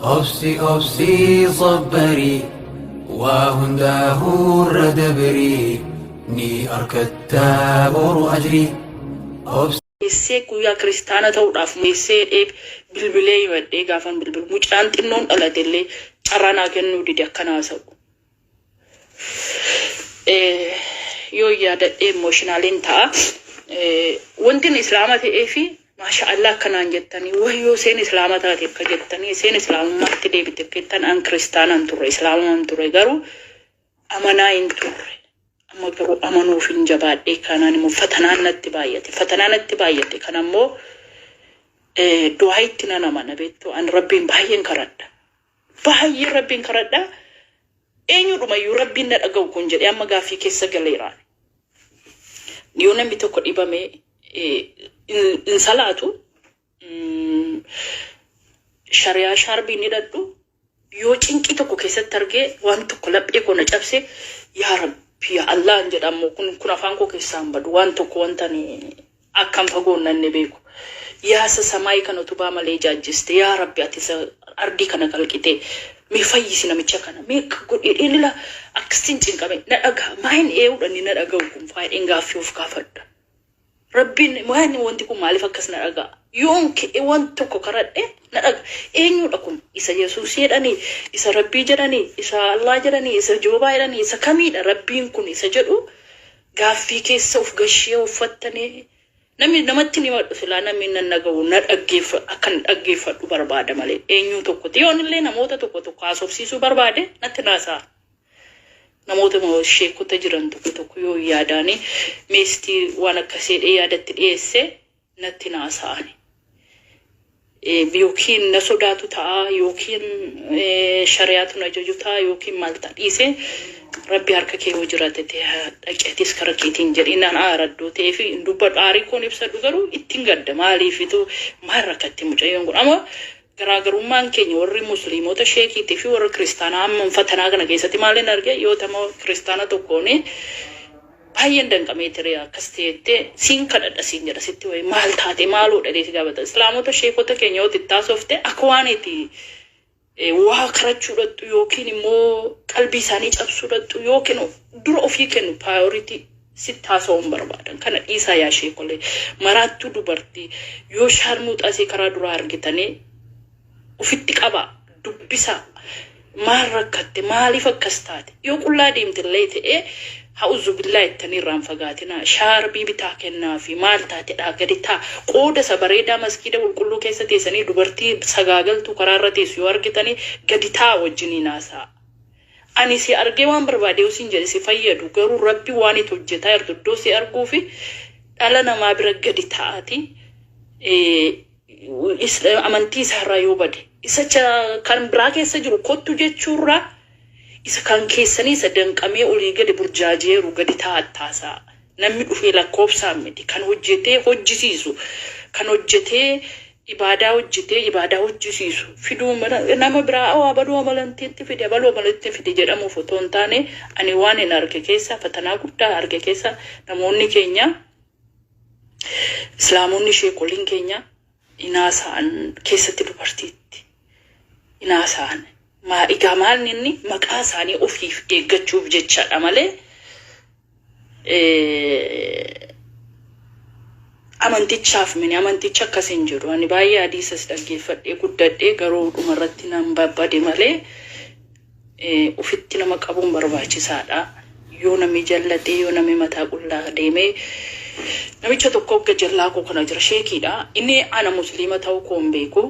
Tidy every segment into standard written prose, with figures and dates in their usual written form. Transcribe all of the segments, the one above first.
Obsi obsi sabbarii waa hundaahuu irra dabrii ni arkattaa boru ajrii obsi. Geessee guyyaa kiristaana ta'uudhaaf geessee jedhee bilbilee himadhee gaafan bilbilu mucaan xinnoon dhalate illee carraa naa kennuu dide akkan haasa'u. Yoo yaadadhee emotionaliin ta'a. Wantin islaama ta'ee fi maasha Allah akkanaan jettanii wayyoo seen islaama taate akka jettanii seen islaamummaatti deebite akka jettan an kiristaanan turre islaamuman ture garuu amanaa hin turre. Amma garuu amanuuf hin jabaadhee kanaan immoo fatanaan natti baay'ate fatanaa natti baay'ate kana immoo du'aa itti nan amana beektu an rabbiin baay'een karadha. Baay'een rabbiin karadha. Eenyudhumayyuu rabbiin na dhaga'u kun jedhee amma gaaffii keessa galeera. Yoo namni tokko dhibame hin salaatu shari'aa shaarbii hin hidhadhu yoo cinqii tokko keessatti argee waan tokko laphee koo na cabse yaa rabbi yaa Allah hin jedha ammoo kun kun afaan koo keessaa hin badu waan tokko wanta ani akkam fagoon nanne beeku. Yaa isa samaayii kana utubaa malee ijaajjiste yaa rabbi ati isa ardii kana kalqite mee fayyisi namicha kana mee akka godhi jedheen ila akkasiin cinqame na dhaga'a maayin ee'uudha inni na dhaga'u kun faayideen gaaffii of gaafadha. Rabbiin waan wanti kun maaliif akkas na dhaga'a? Yoon ka'e waan tokko karadhe na dhaga. Eenyudha kun? Isa Yesuus jedhanii, isa Rabbii jedhanii, isa Allah jedhanii, isa Joobaa jedhanii, isa kamiidha Rabbiin kun isa jedhu gaaffii keessa of gashee uffattanii namni namatti ni himadhu silaa namni nan dhaga'u na dhaggeeffa akkan dhaggeeffadhu barbaada malee eenyuu tokkotti yoon illee namoota tokko tokko haasofsiisuu barbaade natti naasa'a. Namoota sheekota jiran tokko tokko yoo yaadaanii meestii waan akkasii jedhee yaadatti dhiyeesse natti naasa'ani. Yookiin na sodaatu ta'a yookiin shari'aatu na ajaju ta'a yookiin maal ta'a dhiisee rabbi harka kee yoo jiraate dhaqeetis kara keetiin jedhee naan aaraddoo ta'ee fi hin dubbadhu aarii koon ibsadhu garuu ittiin gadda maaliifitu maal rakkatti mucayyoon kun amma garaagarummaan keenya warri musliimota sheekiitii fi warra kiristaanaa amma fatanaa kana keessatti maaliin arge yoo tama kiristaana tokkoon baay'een danqamee ture akkas ta'ettee siin kadhadha siin jedha sitti wayii maal taate maaloo dhadhee si gaafata islaamota sheekota keenya yoo itti akka waan itti waa karachuu dhattu yookiin immoo qalbii isaanii cabsuu dhattu yookiin dura ofii kennu priority sitti haasa'uun barbaadan kana dhiisaa yaa sheekolee maraattuu dubartii yoo shaarmuuxaa karaa duraa argitanii ofitti qabaa dubbisaa maal rakkatte maaliif akkas taate yoo qullaa deemte illee ta'ee ha'uzu billaa ittanii irraan fagaatinaa shaarbii bitaa kennaa fi maal taate dhaa gadi taa qooda isa bareedaa maskiida qulqulluu keessa teessanii dubartii sagaagaltuu karaa irra teessu yoo argitanii gadi taa wajjiniin haasa'a. Ani si argee waan barbaade yoo siin jedhe si fayyadu garuu rabbi waan itti hojjetaa jirtu iddoo si arguu fi dhala namaa bira gadi taa'ati amantii isaarraa yoo bade isa kan biraa keessa jiru kottu jechuurraa isa kan keessanii isa danqamee olii gadi burjaajeeru gadi taa'attaasaa namni dhufee lakkoofsaan miti kan hojjetee hojjisiisu kan hojjetee ibaadaa hojjetee ibaadaa hojjisiisu fiduu nama biraa awaa baluu amalantiitti fide baluu amalantiitti fide jedhamuuf otoo hin taane ani waan hin arge keessa fatanaa guddaa arge keessa namoonni keenya islaamonni sheekoliin keenya inaasa'an keessatti dubartiitti inaasa'an maa egaa maal inni maqaa isaanii ofiif eeggachuuf jechadha malee amantichaaf mini amanticha akkas hin jiru ani baay'ee hadiisas dhaggeeffadhee guddadhee garuu dhumarratti nan babbade malee ofitti nama qabuun barbaachisaadha. Yoo namni jallatee yoo namni mataa qullaa deemee namicha tokko hogga jallaa koo kana jira sheekiidha. Inni ana musliima ta'uu koo hin beeku.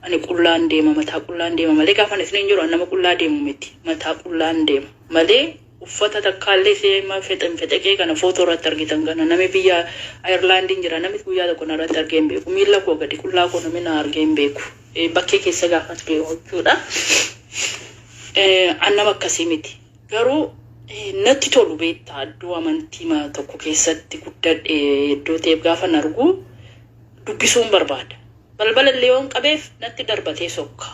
Ani qullaan deema mataa qullaan deema malee gaafa ani isiniin jiru ani nama qullaa deemu miti mataa qullaan deema malee uffata takkaallee seema fexen fexeqee kana footoo irratti argitan kana namni biyya Ayirlaandiin jira namni guyyaa tokko narratti argee hin beeku miilla koo gadi qullaa koo namni na argee hin beeku bakkee keessa gaafa deemu jechuudha. An nama akkasii miti garuu natti tolu beektaa iddoo amantii tokko keessatti guddadhe iddoo ta'eef gaafa argu dubbisuun barbaada. Balbala illee yoon qabeef natti darbatee sokka.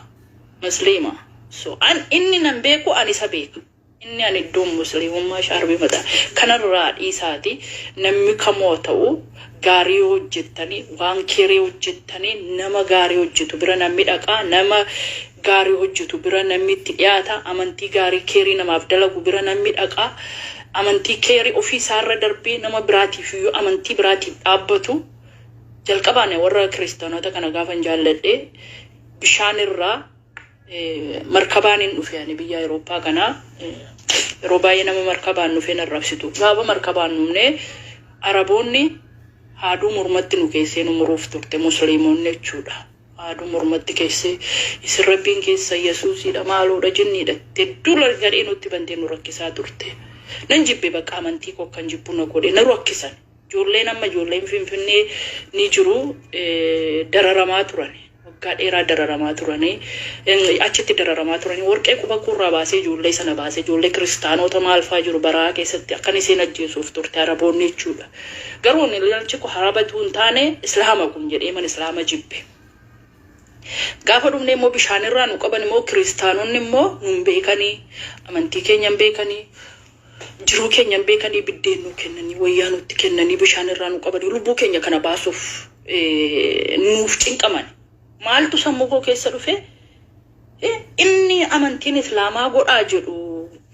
Musliima. So an inni nan beeku an isa beeka. Inni ani iddoon musliimummaa shaarbii mataa kanarraa dhiisaati. Namni kamoo ta'u gaarii hojjettanii, waan keeree hojjettanii, nama gaarii hojjetu bira namni dhaqaa, nama gaarii hojjetu bira namni itti dhiyaata, amantii gaarii keerii namaaf dalagu bira namni dhaqaa, amantii keerii ofii isaarra darbee nama biraatiif iyyuu amantii biraatiif dhaabbatu. Jalqabaan warra kiristaanota kana gaafan jaalladhe, bishaan irraa markabaan hin dhufe. Ani biyya Awurooppaa kana yeroo baay'ee nama markabaan dhufee narrabsitu. Gaafa markabaan dhufne Araboonni haaduu mormatti nu keessee nu muruuf turte, musliimonni jechuudha. Haaduu mormatti keessee, isin rabbiin keessa Yesuusiidha, maaloodha, jinniidha, hedduu gadhee nutti bantee nu rakkisaa turte. Nan jibbe, bakka amantii koo kan jibbu na godhe, na rakkisan. Ijoolleen amma ijoolleen Finfinnee ni jiru, dararamaa turan. Waggaa dheeraa dararamaa turanii, achitti dararamaa turanii, warqee quba kurraa baasee ijoollee sana baasee, ijoollee kiristaanota maal fa'aa jiru baraa keessatti akkan isheen ajjeesuuf turte Araboonni jechuudha. Garuu ilaalchi koo Arabatu hin taane, Islaama kun jedhee man Islaama jibbe. Gaafa dhufne immoo bishaanirraa nu qaban immoo kiristaanonni immoo nun beekanii, amantii keenya hin beekanii, jiruu keenya hin beekanii, biddeen nu kennanii, wayyaa nutti kennanii, bishaan irraa nu qabanii, lubbuu keenya kana baasuuf nuuf cinqaman. Maaltu sammuu koo keessa dhufe? Inni amantiin Islaamaa godhaa jedhu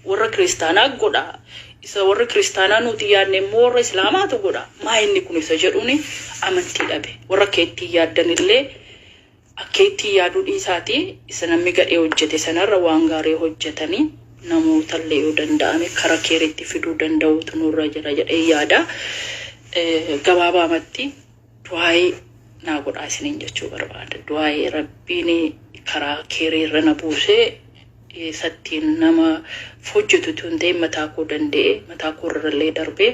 warra kiristaanaa godhaa. Isa warra kiristaanaa nuti yaadne immoo warra Islaamaatu godha. Maa inni kun isa jedhuuni amantii dhabe. Warra keettiin yaaddanillee akka ittiin yaaduu dhiisaatii isa namni gadhee hojjete sanarra waan gaarii hojjetanii namootallee yoo danda'ame kara keeritti fiduu danda'uutu nurra jira jedhee yaada. Gabaabaamatti du'aayii naa godhaa isiniin jechuu barbaada. Du'aayii Rabbiin karaa keeriirra na buusee isattiin nama hojjetutu hin ta'in, mataa koo danda'e, mataa koo irrallee darbee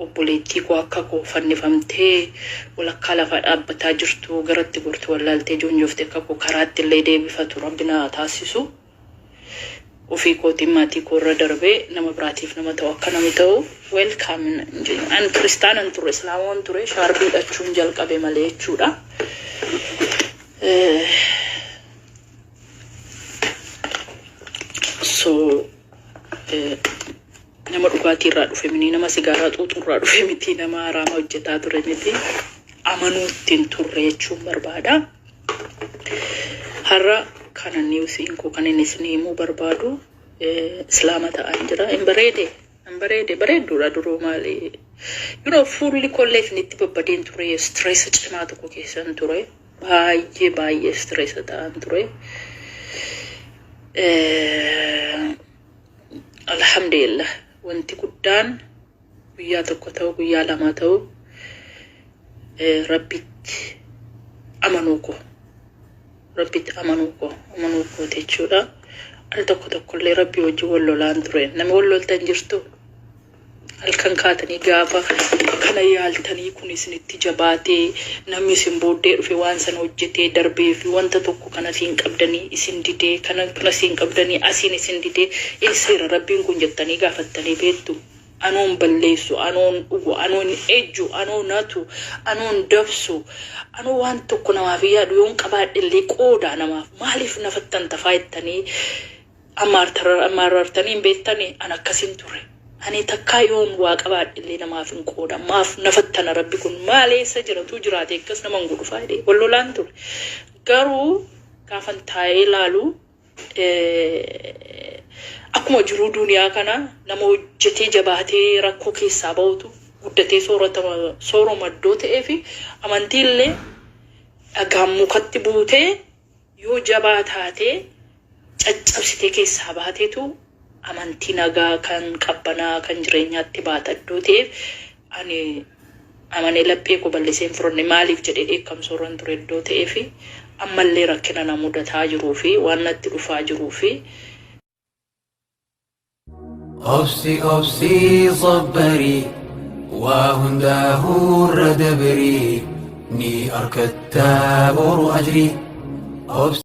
obboleettii koo akka koo fannifamtee walakkaa lafaa dhaabbataa jirtu, garatti gortu wallaaltee joonjofte akka koo karaatti illee deebifatu Rabbi na taasisu. Ofii kootiin maatii koo irra darbee nama biraatiif nama ta'u akka namni ta'u welcome. An kiristaanan ture, Islaamoon ture, shaarbii hidhachuun jalqabe malee jechuudha. So nama dhugaatii irraa dhufe miti, nama sigaaraa xuuxuu irraa dhufe miti, nama haraama hojjetaa ture miti, amanuutti hin turre jechuun barbaada. Har'a kana newsiin koo kan inni isin himuu barbaadu Islaama ta'an jira. Hin bareede, hin bareede, bareedduudha duruu maali. Fuulli kollee isinitti babbadeen ture, stress cimaa tokko keessan ture. Baay'ee baay'ee stress ta'an ture. Alhamdulillah, wanti guddaan guyyaa tokko ta'u, guyyaa lama ta'u, Rabbitti amanuu koo, Rabbitti amanuu koo, amanuu kooti jechuudha. Al tokko tokkollee Rabbii wajjin wal lolaan ture. Namni wal loltan jirtu, halkan kaatanii gaafa kana yaaltanii kun isinitti jabaatee, namni isin booddee dhufe waan sana hojjetee darbee fi wanta tokko kana siin qabdanii isin didee, kana kana siin qabdanii asiin isin didee, eessa Rabbiin kun jettanii gaafattanii beektu. Anoon balleessu, anoon dhugu, anoon ejju, anoon natu, anoon dabsu, anoo waan tokko namaaf hin yaadu, yoon qabaadhe illee qoodaa namaaf, maaliif nafattan tafaa jettanii amaarartanii hin beektanii? An akkasin ture. Ani takkaa yoon waa qabaadhe illee namaaf hin qooda. Maaf nafattana, Rabbi kun maal, eessa jira, tu jiraate akkas nama hin godhu faayidee wal lolaan ture. Garuu gaafan taa'ee ilaalu, akkuma jiruu duniyaa kana nama hojjetee jabaatee rakkoo keessaa bahutu guddatee sooratama, sooroma iddoo ta'ee fi amantiillee dhagaan mukatti buutee yoo jabaa taatee caccabsitee keessaa baateetu amantii nagaa kan qabbanaa kan jireenyaatti baata iddoo ta'eef, ani amanee laphee koo bal'isee hin fudhanne. Maaliif jedhee dheekkamsoorran ture iddoo ta'ee fi ammallee rakkina na mudataa jiruu fi waan natti dhufaa jiruu fi Obsi, obsi, sabbarii, waa hundaahuu irra dabrii, ni argattaa boru ajrii. Obsi.